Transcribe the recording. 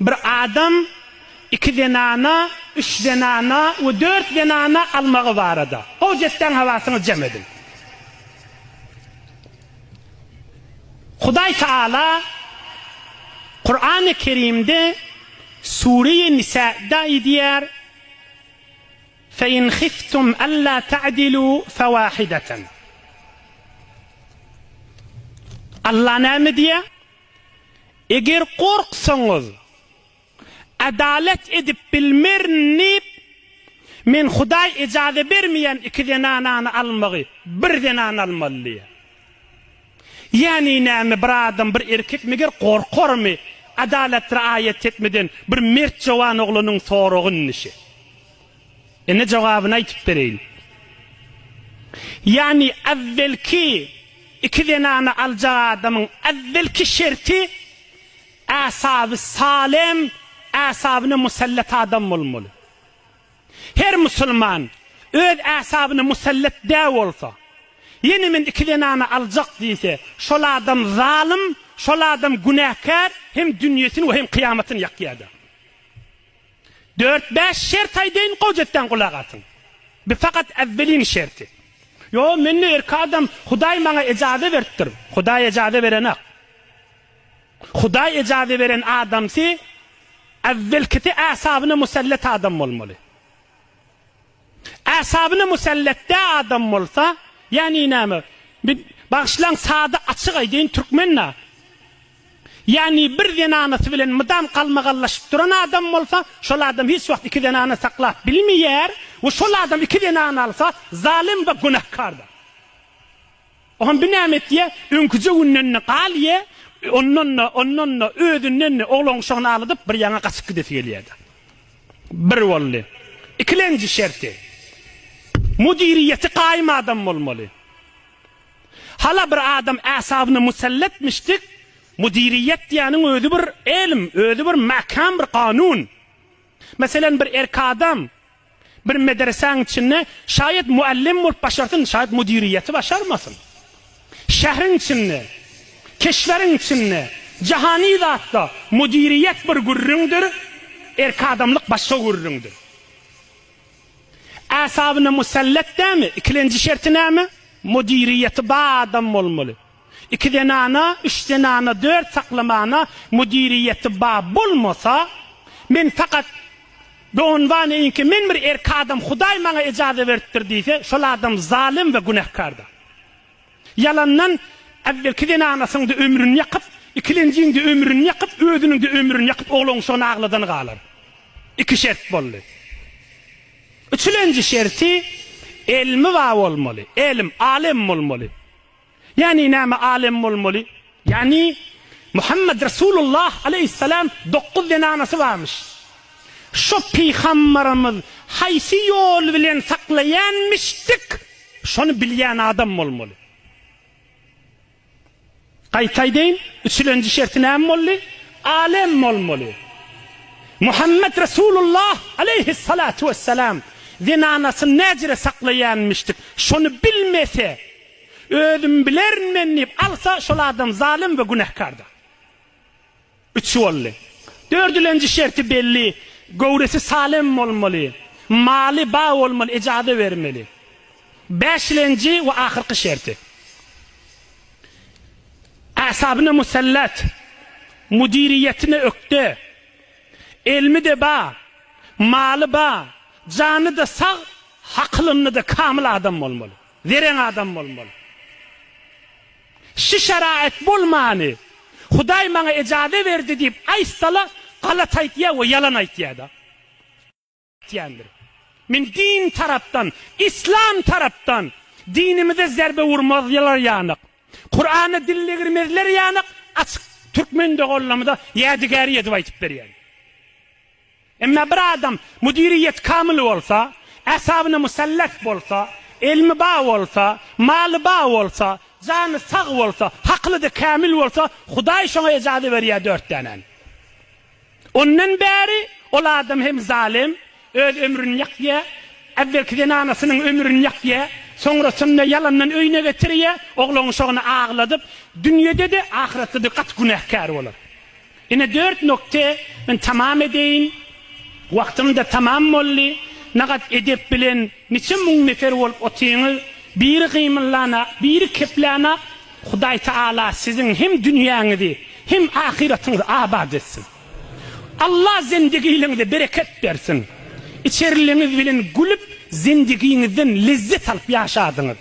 Bir adam iki zenana, üç zenana we dört zenana almagy barada. Gowja etseň hawasyňyzy jem ediň. Hudaý Taala Kurany Kerimde Sure-i Nisa'da aýdýar, Fe in hiftum alla ta'dilu fewahideten. Allah näme diýýär? Eger gorksaňyz, adalat edip bilmerin diýip, men Hudaý ejaza bermeýän iki zenanany almagy, bir zenany almaly diýýär. Ýagny näme bir adam, bir erkek meger gorkarmy adalat raýat etmeden bir mert jowan oglanyň soragy indi şi. Ine jogabyny aýtyp bereýin. Ýagny äwwelki iki zenany aljak adamyň äwwelki şerti äsaby salem, äsabyna musallat adam bolmaly. Her musulman öz äsabyna musallat dä bolsa, ýene men iki zenany aljak diýse, şol adam zalym, şol adam günäkär, hem dünýesini we hem kyýamatyny ýakýada. Dört-bäş şert aýdaýyn, gowjetden gulak asyň. Bu fakat äwwelin şerti. Ýo, mende erki adam, Hudaý maňa ejaza beripdir. Hudaý ejaza berenak. Hudaý ejaza beren adamsy äwwelkisi äsabyna musallat adam bolmaly. Äsabyna musallat dä adam bolsa, ýagny näme, men, bagyşlaň, sada açyk aýdaýyn, türkmen-dä. Ýagny bir zenanasy bilen mydam galmagallaşyp duran adam bolsa, şol adam hiç wagt iki zenana saklap bilmeýär we şol adam iki zenana alsa, zalym we günäkärdir. Oňam bir näme etýä, öňküje günden-de galýa, ondan-da, ondan-da, özünden-de oglan-uşagyny agladyp bir ýaňa gaçyp gidesi gelýär-de. Bir boldy. Ikilenji şerti, müdiriýeti gaýym adam bolmaly. Hala bir adam äsabyna musallatmyşdyk, müdiriýet diýýäniň özi bir elm, özi bir mäkäm bir kanun. Meselem, bir erk adam bir medresäň içinde şaýat muallim bolup başarsyn, şaýat müdiriýeti başarmasyn. Şähriň içinde, keşweriň içinde, jahany zatda müdiriýet bir gürrüňdir, erk adamlyk başga gürrüňdir. Äsabyna musallat dämi? Ikilenji şerti näme? Müdiriýeti bar adam bolmaly. Iki zenana, üç zenana, dört saklamana müdiriýeti bar bolmasa, men fakat beonwaneýinki men bir erk adam Hudaý maňa ejaza beripdir diýse, şol adam zalym we günäkärdir. Ýalandan äwwelki zenanasynyň-da ömrüni ýakyp, ikilenjiň-de ömrüni ýakyp, özüniň-de ömrüni ýakyp oglan-uşagyny agladan galar. Iki şert boldy. Üçülenji şerti elmi bar bolmaly. Elm, alem bolmaly. Ýagny näme alem bolmaly? Ýagny Muhammed Resulullah aleýhissalam dokuz zenanasy barmyş. Şo pygambarymyz haýsy ýol bilen saklaýanmyşdyk, şony bilýän adam bolmaly. Gaýta aýdaýyn, üçülenji şerti näme boldy? Alem bolmaly. Muhammet Resulullah aleýhissalatu wessalam zenanasyny näjire saklaýanmyşdyk, şony bilmese, özüm bilerin men diýip alsa, şol adam zalym we günäkärdir. Üç boldy. Dördülenji şerti belli, göwresi salem bolmaly, maly ba bolmaly, ejaza bermeli. Bäşilenji we ahyrky şerti. Äsabyna musallat, müdiriýetine ökde, elmi-de ba, maly ba, jany-da sag, hakylynda-da kamyl adam bolmaly. Zereň adam bolmaly. Şi şeraet bolmany, Hudaý maňa ejaza berdi diýip aýtsala, galat aýtýar we ýalan aýtýar-da. Aýtýandyr. Men din tarapdan, islam tarapdan dinimize zerbe urmazlar ýanak, Kurana dil degirmezler ýanak açyk türkmen doganlarymyza ýadygäri edip aýtyp berýän. Emma bir adam müdiriýeti kamyl bolsa, äsabyna musallat bolsa, elmi bar bolsa, maly bar bolsa, jany sag bolsa, hakyly-da kämil bolsa, Hudaý şoňa ejaza berýär dört dänäni. Ondan bäri ol adam hem zalym, öz ömrüni ýakýar, äwwelki zenanasynyň ömrüni ýakýar, soňrasynda ýalandan öýüne getirýär, oglan-uşagyny agladyp, dünýede-de, ahyretde-de gaty günäkär bolar. Ine dört nokte, men tamam edeýin. Wagtym-da tamam boldy. Nagat edep bilen niçe müň nefer bolup otyňyz, biri gymyldanak, biri keplänak, Hudaý Taala siziň hem dünýäňizi, hem ahyratyňyzy abat etsin. Allah zendigiliňize bereket bersin. Içeriliňiz bilen gülüp, zendigiňizden lezzet alyp ýaşadyňyz.